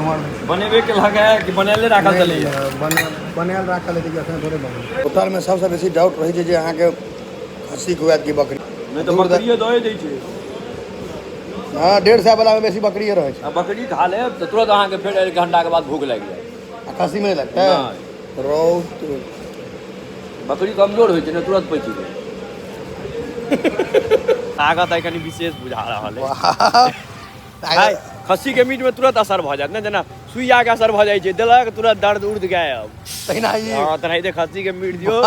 उम्हर। बनेबे केलक है कि बनैले राखल छलैया? बनायल राखल हेतै कि अखन थोड़े बनल। होटलमे सबसँ बेसी डाउट रहै छै जे अहाँके खस्सी खुआएत कि बकरी। नहि तऽ बकरिए दए दै छै। हँ, 150 वलामे बेसी बकरिए रहै छै। आ बकरी खा लेब तऽ तुरंत अहाँके फेर एक घंटाके बाद भूख लागि जायत। आ खस्सीमे नहि लगतै? नहि। रौत बकरी कमजोर होइ छै ने, तुरंत पचि गेल। ताकत आइ कनि विशेष बुझा रहल है। भाइ, खस्सी के मीट में तुरंत असर भऽ जायत ने, जेना सुइया के असर भऽ जाइ छै, देलक तुरंत दर्द उर्द गायब। तहिना ई। हँ, तेनाहिते खस्सी के मीट दियौ,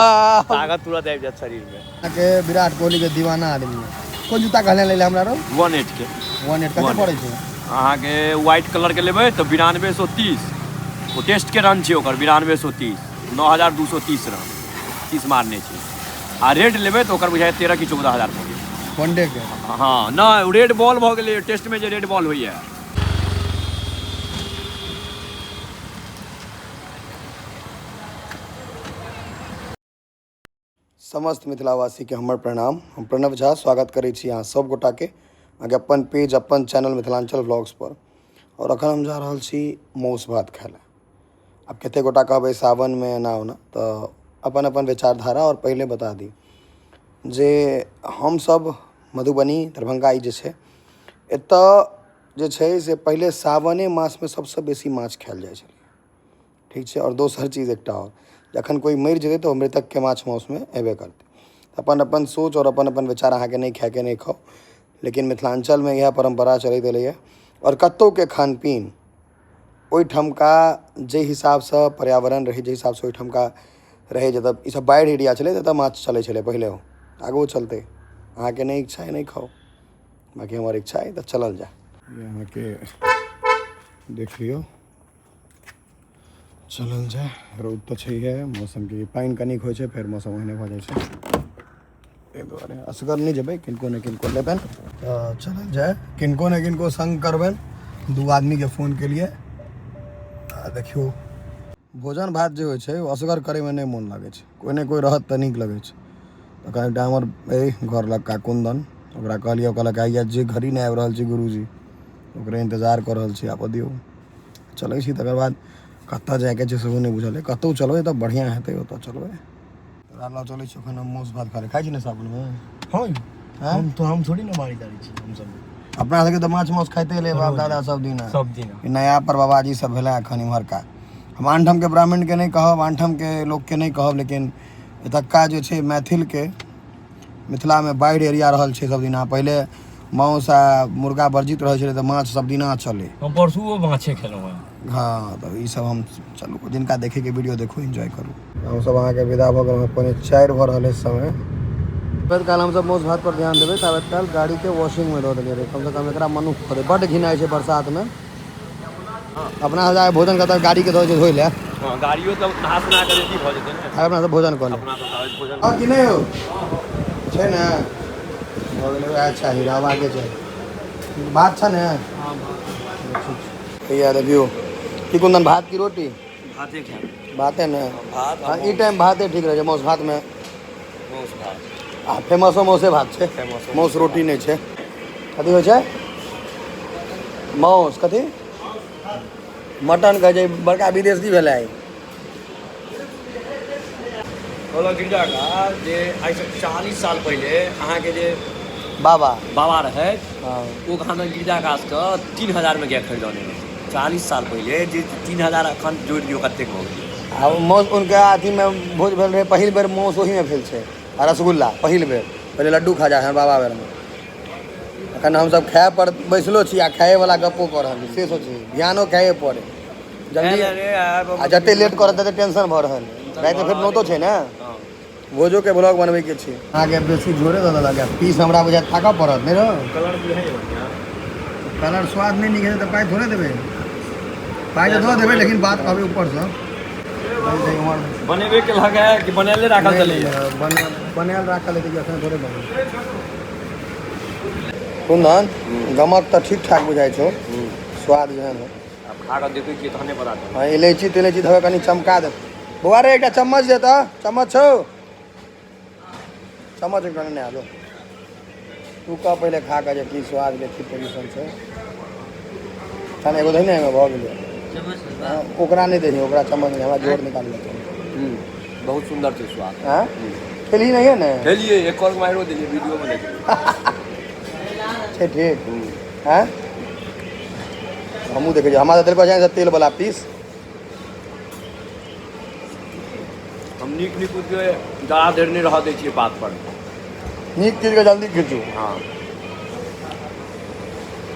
ताकत तुरंत आबि जायत शरीर में। अहाँके विराट कोहली के दीवाना आदमी है। कोन जूता कहले ले हमरा रो? 18 के। 18 कते पड़ै छै? अहाँके व्हाइट कलर के लेबै तऽ 9230, ओ टेस्ट के रन छै ओकर 9230, 9230 रन 30 मारने छै। आ रेड लेबै तऽ ओकर बुझाइ 13 कि 14 हजार भऽ गेल। वनडे के? हँ, नहि, रेड बॉल भऽ गेलै, टेस्ट में जे रेड बॉल होइए। समस्त मिथिलावासीके हमर प्रणाम। हम प्रणव झा स्वागत करै छी अहाँ सब गोटाके अहाँके अपन पेज अपन चैनल मिथिलाञ्चल व्लॉग्स पर। आओर अखन हम जा रहल छी मौस भात खाय लए। आब कते गोटा कहबै सावनमे एना ओना, तऽ अपन अपन विचारधारा। आओर पहिले बता दी जे हमसब मधुबनी दरभंगा ई जे छै एतऽ जे छै से पहिले सावने मासमे सबसँ बेसी माछ खायल जाइ छलै, ठीक छै। आओर दोसर चीज एकटा आओर, जखन कोइ मरि जेतै तऽ ओ मृतकके माछ माउसमे अयबे करतै। अपन अपन सोच आओर अपन अपन विचार, अहाँके नहि खायके नहि खाउ, लेकिन मिथिलाञ्चलमे इएह परम्परा चलैत एलैए। आओर कतहुके खान पीन ओहिठमका जाहि हिसाबसँ पर्यावरण रहै, जाहि हिसाबसँ ओहिठमका रहै, जतऽ ईसब बाढ़ि एरिया छलै ततऽ माछ चलै छलै पहिलेहो, आगुओ चलतै। अहाँके नहि इच्छा अइ नहि खाउ, बाँकी हमर इच्छा अइ तऽ चलल जाय। अहाँके देख लियौ, चलल जाय। रौद तऽ छैहे, मौसमके पानि कनिक होइ छै फेर मौसम ओहने भऽ जाइ छै, ताहि दुआरे असगर नहि जेबै, किनको ने किनको लेबनि तऽ चलल जाय, किनको ने किनको सङ्ग करबनि। 2 आदमीके फोन केलियै। आ देखियौ, भोजन भात जे होइ छै ओ असगर करैमे नहि मोन लागै छै, कोइ ने कोइ रहत तऽ नीक लगै छै। तखन एकटा हमर अइ घर लगका कुन्दन, ओकरा कहलियै, ओ कहलक आइया जे घड़ी नहि आबि रहल छै गुरुजी, ओकरे इन्तजार कऽ रहल छी, आबऽ दियौ, चलै छी। तकर बाद कतऽ जाइके छै सेहो नहि बुझल अइ, कतहु चलबै तऽ बढ़िआँ हेतै, ओतऽ चलबै। तोरा लऽ चलै छी एखन हम मौस भात खाइ खाइ छी ने साबुनमे। हँ, हम तो हम थोड़ी ने मारी तारी छी हमसब। अपना सबके तऽ माछ माउस खाइते एलै बाप दादा सब दिन, सब दिन। ई नया पर बाबाजी सब भेलै एखन इम्हरका। हम आनठामके ब्राह्मणके नहि कहब, आनठामके लोकके नहि कहब, लेकिन एतुक्का जे छै मैथिलके मिथिलामे बाढ़ि एरिया रहल छै सब दिना। पहिले माउस आ मुर्गा वर्जित रहै छलै तऽ माछ सब दिना चलै। हम परसुओ माछे खेलहुँ हेँ। हँ, तऽ ई सब हम चलू, जिनका देखैके वीडियो देखू, एन्जॉय करू। हमसब अहाँके विदा भऽ गेलहुँ, 3:45 भऽ रहल अछि समय। ताबत काल हमसब माउस भात पर ध्यान देबै, ताबत काल गाड़ीके वॉशिंगमे दऽ देलियै रहै, कमसँ कम एकरा मनुख कऽ दे, बड्ड घिनाइ छै बरसातमे। अपना सब जाके भोजन करतै, गाड़ीके दऽ छै धोइ लए। हँ, गाड़ियो तऽ नहा सुना कऽ रेडी भऽ जेतै ने। अपना सब भोजन कऽ लेब। अपना सब तऽ भोजन हँ कि नहि हो छै ने, भऽ गेलै, वएह चाही, रहबाके चाही। भात छै ने? भैया देखियौ की कुन्दन, भात की रोटी? भाते खायब। भाते ने? भात। हँ, ई टाइम भाते ठीक रहै छै माउस भातमे। माउस भात आ फेमसो मौसे भात छै, फेमसो माउस रोटी नहि छै। कथी होइ छै माउस? कथी मटन कहै छै? बड़का विदेशी भेलै। कहलक गिरिजा का जे आइसँ 40 साल पहिले अहाँके जे बाबा बाबा रहै, हँ, ओ कहाँ गिरिजा कासके 3000मे गाय खरीदने रहै 40 साल पहिले, जे 3000 एखन जोड़ि दियौ कतेक भऽ गेलै। आ मौस उनका अथीमे भोज भेल रहै पहिल बेर, मौस ओहीमे भेल छै आ रसगुल्ला पहिल बेर। पहिले लड्डू खा जाइ बाबा बेरमे। एखन हमसब खाय पर बैसलो छी आ खायवला गप्पो कऽ रहल छी, से सोची ध्यानो खाइए पड़े जल्दी। आ जते लेट करत तते टेंशन भऽ रहल है। रातिमे फेर नोतो छै ने, भोजोके ब्लॉग बनबैके छै। अहाँके बेसी जोरे दऽ देलक पीस, हमरा बुझाय थाकऽ पड़त नहि रौ। कलर बुझाइए बढ़िआँ। कलर स्वाद नहि नीक हेतै तऽ पाइ थोड़े देबै? पाइ तऽ दऽ देबै, लेकिन बात कहबै ऊपरसँ। बनेबे केलक है कि बनैले राखल छलैया? बनायल राखल हेतै कि अखन थोड़े बनल। कुन्दन, गमक तऽ ठीक ठाक बुझाइ छौ, स्वाद जेहन हो। आब खा कऽ देखै छियै तहने पता चलत। हँ, इलायची तिलायची धऽ कऽ कनि चमका दे। बौआ रे, एकटा चम्मच दे तऽ। चम्मच छौ? चम्मच एकटा नेने आबो। तू कह पहिले खा कऽ जे की स्वाद के की पोजिशन छै। तहन एगो दही ने एहिमे भऽ गेलै। हाँ, ओकरा नहि देही, ओकरा चम्मच नहि, हमरा जोर निकाल लेतौ। बहुत सुन्दर छै स्वाद। हाँ, खेली नहीं है ने? खेलिए, एक और मारो देलिए, वीडियो में देखिए। छै ठीक। हैं, हमहूँ देखै छियै, हमरा तऽ देलको जाइ तेल वाला पीस। हम नीक नीक के जादा देर नहि रहऽ दै छियै पात पर। नीक चीजके जल्दी खींचू। हँ।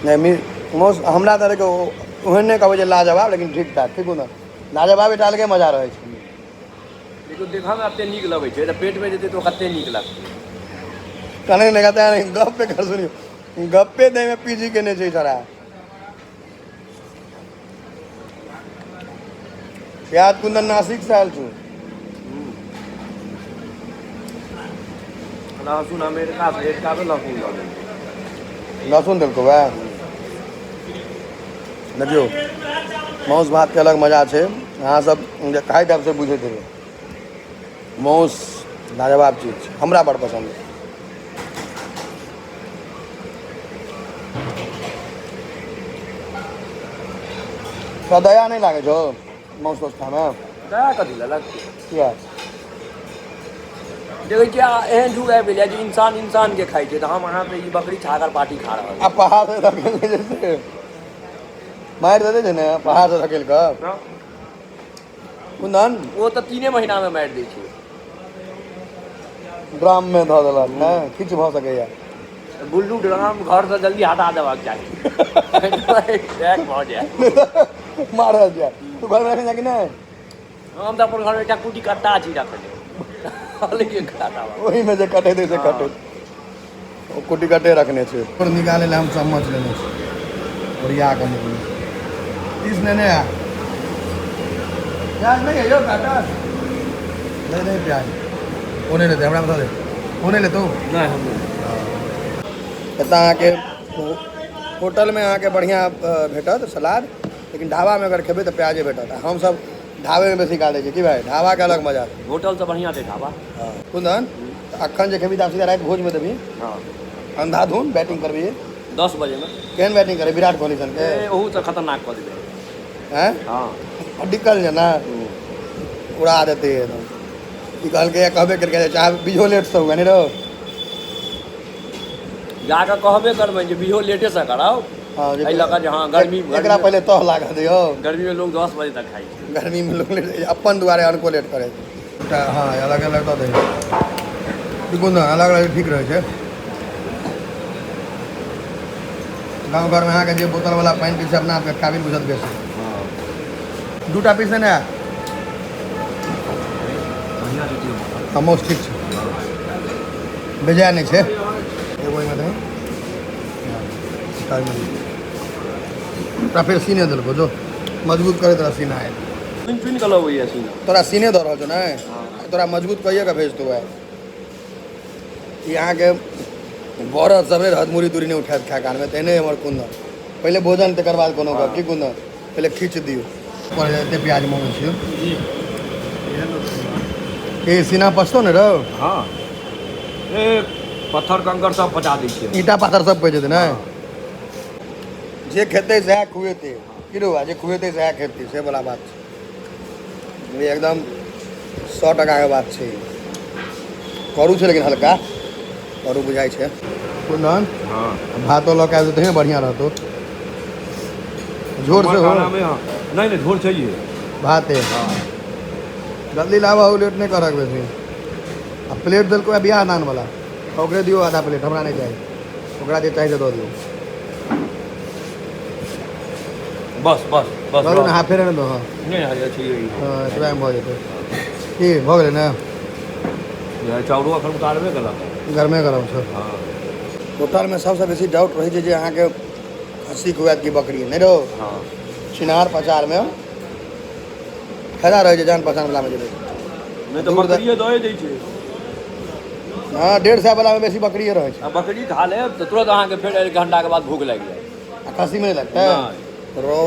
नहि, मौस हमरा तरहके ओहन नहि कहबै जे लाजवाब, लेकिन ठीक ठाक। ठीक ने, लाजवाब एकटा अलगे मजा रहै छै। देखियौ, देखऽमे एते नीक लगै छै तऽ पेटमे जेतै तऽ ओ कते नीक लगतै। कने नहि कहता है, गप्पे कर सुनियो, गप्पे दै में पीजी के नहि छै छड़ा। प्याज कुंदन नासिक से आयल छौ। लहसुन अमेरिका से अमेरिका लहसुन लऽ लेलकै। लहसुन देलको वएह। देखियौ, मासु भातके अलग मजा छै। अहाँ सब जे खाइत आब से बुझैत हेबै। मासु लाजवाब चीज छै, हमरा बड़ पसन्द है। तोरा दया नहि लागै छौ मासु ताउस खायमे? दया कथी लए लगतै? किया? देखै छियै, एहन युग आबि गेलै जे इंसान इंसानके खाइ छै, तऽ हम अहाँ तऽ ई बकरी छागर पार्टी खा रहल। आ पहाड़ से धकेल जे छै, मारि देते छै ने पहाड़ से धकेल कऽ कुंदन। ओ तऽ 3 महीनामे मारि दै छै। ड्राममे धऽ देलक ने, किछु भऽ सकैया। बुल्लू ड्राम घरसँ जल्दी हटा देबाक चाही, पैक भऽ जाय। मारल जाय। तू घरमे रखने कि नहि? हम तऽ अपन घरमे एकटा कुटी कट्टा छी रखने, अलगे काटा। ओहिमे जे कटेतै से कटेतै, ओ कुटी कट्टे रखने छै। और निकालै लए हम चम्मच लेने छी, ओरिया कऽ निकलू। पीस लेने आ। प्याज नहि है यौ काटल? नहीं नहीं, प्याज ओ नहि लेतै, हमरा बता दे, ओ नहि लेतौ। नहि, हम एतऽ अहाँके होटलमे अहाँके बढ़िआँ भेटत सलाद, लेकिन ढाबामे अगर खेबै तऽ प्याजे भेटत। आ हमसब ढाबेमे बेसी खा लै छियै। की भाय, ढाबाके अलग मजा छै। होटलसँ बढ़िआँ छै ढाबा। हँ कुंदन, तऽ अखन जे खेबही तऽ आब सीधा राति भोजमे देबही। हँ। अंधाधुन बैटिंग करबही। 10 बजेमे। केहन बैटिंग करे, विराट कोहली सनके? ए, ओहूसँ खतरनाक कऽ देबै। हैं? हँ। डिकल जे ने उड़ा देतै एकदम। ई कहलकै, कहबे केलकै जे चाहे बीजो लेटसँ हुए, नहि रौ? जाकऽ कहबे करबै जे बिहो लेटेसँ कराउ। हँ, जे एहि लऽ कऽ जे हँ, गर्मी एकरा गर्मी पहिले तह लागऽ दियौ। गर्मीमे लोग 10 बजे तक खाइ छै। गर्मीमे लोक लेट, अपन दुआरे अनको लेट करै छै। एकटा हँ, अलग अलग दऽ दही कुंदन, अलग अलग ठीक रहै छै। गाँव घरमे अहाँके जे बोतलवला पानि पी छै, अपना आपके काबिल बुझत बेसी। दूटा पीस ने। हँ, मौस ठीक छै, बेजाय नहि छै। एगो ओहिमे दही, एकटा ओहिमे दही। तोरा फेर सीने देलको, जो मजबूत करे तोरा सीना आयल। चुनि चुनि कऽ लबैया सीना। तोरा सीने दऽ रहल छौ ने, तोरा मजबूत कहिए कऽ भेजतौ। आइ ई अहाँके बरद सब नहि रहत, मुड़ी तुड़ी नहि उठायत खाय कालमे, तेहने हमर कुंदन। पहिले भोजन, तकर बाद कोनो गप। की कुंदन, पहिले खींच दियौ पर एते प्याज मंगै छियौ की सीना पचतौ ने रौ? हँ, ए पत्थर कंकड़ सब पचा दै छै। ईंटा पाथर सब पचि जेतै ने। जे खेतै सएह खुएतै की रौ, आ जे खुएतै सएह खेतै, से वाला बात छै। ई एकदम 100 टकाके बात छै। करू छै, लेकिन हल्का करू बुझाइ छै कुंदन। हँ। भातो लऽ कऽ आबि जेतै ने, बढ़िआँ रहतौ। झोर से हो। खानामे हँ, नहि नहि, झोर छैहे। भाते जल्दी लाबऽ, लेट नहि करक बेसी। आ प्लेट देलको है बियाह दान वाला, ओकरे दियौ आधा प्लेट, हमरा नहि चाही। ओकरा जे चाही से दऽ दियौ। बस बस बस। करू ने, हाफे रहने दो। हँ। नहि, हरियर छैहे ई। हँ, एतबा मे भऽ जेतै। की भऽ गेलै ने? इएह चाउरो एखन उतारबे केलक। गरमे गरम छै। हँ। होटलमे सबसँ बेसी डाउट रहै छै जे अहाँके खस्सी खुआएत कि बकरी, नहि रौ? हँ। छिनार पचारमे फायदा रहै छै, जान पहचान वलामे जेबै। नहि तऽ बकरिए दए दै छै। हँ, 150 वलामे बेसी बकरिए रहै छै। आ बकरी खा लेब तऽ तुरंत अहाँके फेर एक घंटाके बाद भूख लागि जायत। आ खस्सीमे नहि लगतै? नहि। रौ।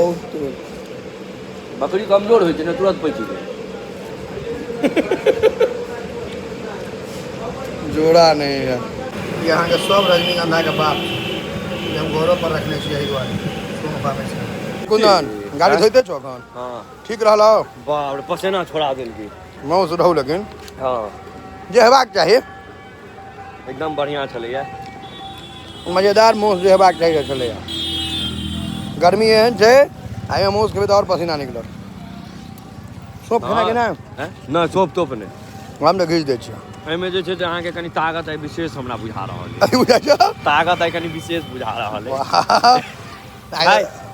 बकरी कमजोर होइ छै ने, तुरंत पचि गेल। जोड़ा नहि है। ई अहाँके सब रजनीगंधाके बाप छै। ई हम घरो पर रखने छियै, एहि दुआरे सोफामे छै। कुंदन, गाड़ी धोइते छौ एखन? हँ। ठीक रहल? बाप रे, पसेना छोड़ा देलकै। माउस रहू लेकिन। हँ। जे हेबाक चाही। एकदम बढ़िआँ छलैया। मजेदार माउस जे हेबाक चाही छलैया। गर्मी एहन छै, आ एहिमे माउस खेबै तऽ आओर पसीना निकलत। सौंफ खेना कि नहि? नहि, सौंफ तोप नहि। हम तऽ घीच दै छियै। एहिमे जे छै से अहाँके कनि ताकत आइ विशेष हमरा बुझा रहल अइ। अभी बुझाइ छौ? ताकत आइ कनि विशेष बुझा रहल अइ। वाह।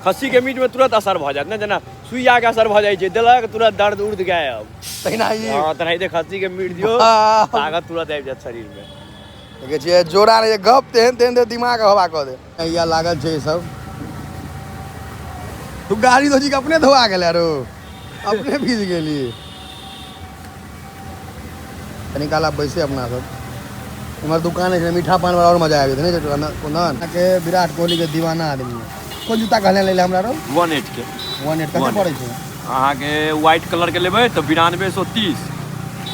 खस्सी के मीट में तुरंत असर भऽ जायत ने, जेना सुइया के असर भऽ जाइ छै, देलक तुरंत दर्द उर्द गायब। तहिना ई। हँ, तेनाहिते खस्सी के मीट दियौ, वाह। ताकत तुरंत आबि जायत शरीर में। देखै छियै जोड़ा नहि गप तेहन तेहन दे दिमाग हवा कऽ दे। हैया लागल छै ई सब। तू गाड़ी धोजी के अपने धोआ गेलै रो, अपने भीज गेली। कनी काल आब बैसे अपना सब। इम्हर दुकान है मीठा पान वाला, और मजा आबि जेतै नहि कुंदन के? विराट कोहली के दीवाना आदमी है। कोन जूता कहले ले हमरा रो? 18 के। 18 कते पड़ै छै? अहाँके व्हाइट कलर के लेबै तऽ 9230,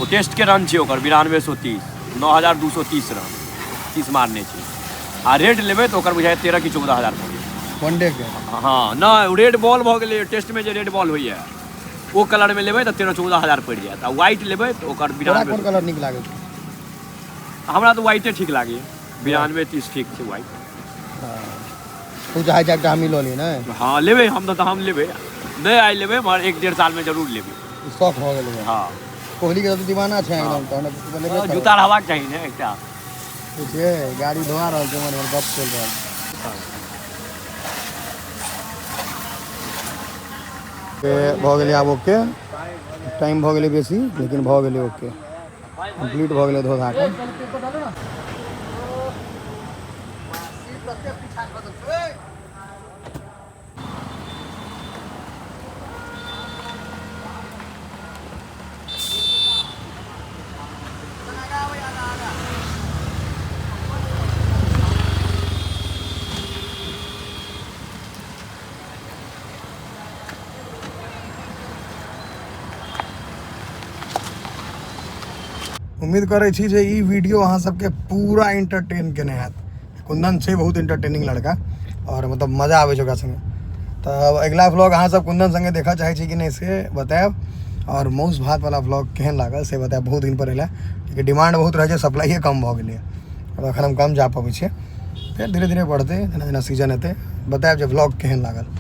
ओ टेस्ट के रन छै ओकर 9230, 9230 रन 30 मारने छै। आ रेड लेबै तऽ ओकर बुझाइ 13 कि 14 हजार पड़ै। वनडे के? हँ, नहि, रेड बॉल भऽ गेलै। टेस्टमे जे रेड बॉल होइए ओ कलरमे लेबै तऽ 13-14 हजार पड़ि जायत, आ व्हाइट लेबै तऽ ओकर तोरा 92। कोन कलर नीक लागै छै? हमरा तऽ व्हाइटे ठीक लागैए, 9230 ठीक छै व्हाइट। तू चाहै छै एकटा हमही लऽ ली ने? हँ, लेबै हम तऽ हम लेबै नहि, आइ लेबै मगर 1-1.5 सालमे जरूर लेबै। शौक भऽ गेलै। हँ। कोहली के तऽ दीवाना छै एकदम, तहन तऽ लेबे करबै। जूता रहबाक चाही ने एकटा। छै गाड़ी धोआ रहल छै, उम्हर गप चलि रहल छै। भऽ गेलै आब ओके, टाइम भऽ गेलै बेसी, लेकिन भऽ गेलै ओके, कम्प्लीट भऽ गेलै धो धा कऽ। उम्मीद करै छी जे ई वीडियो अहाँ सबके पूरा एंटरटेन केने हैत। कुंदन छै बहुत एंटरटेनिंग लड़का, और मतलब मजा आबै छै ओकरा संगे। तऽ अगिला व्लॉग अहाँ सब कुंदन संगे देखऽ चाहै छी कि नहि से बतायब, और मौस भात वाला व्लॉग केहन लागल से बतायब। बहुत दिन पर एलै, कियाकि डिमांड बहुत रहै छै, सप्लाइए कम भऽ गेलैए, आब एखन हम कम जा पबै छियै। फेर धीरे धीरे बढ़तै जेना जेना सीजन एतै। बतायब जे व्लॉग केहन लागल।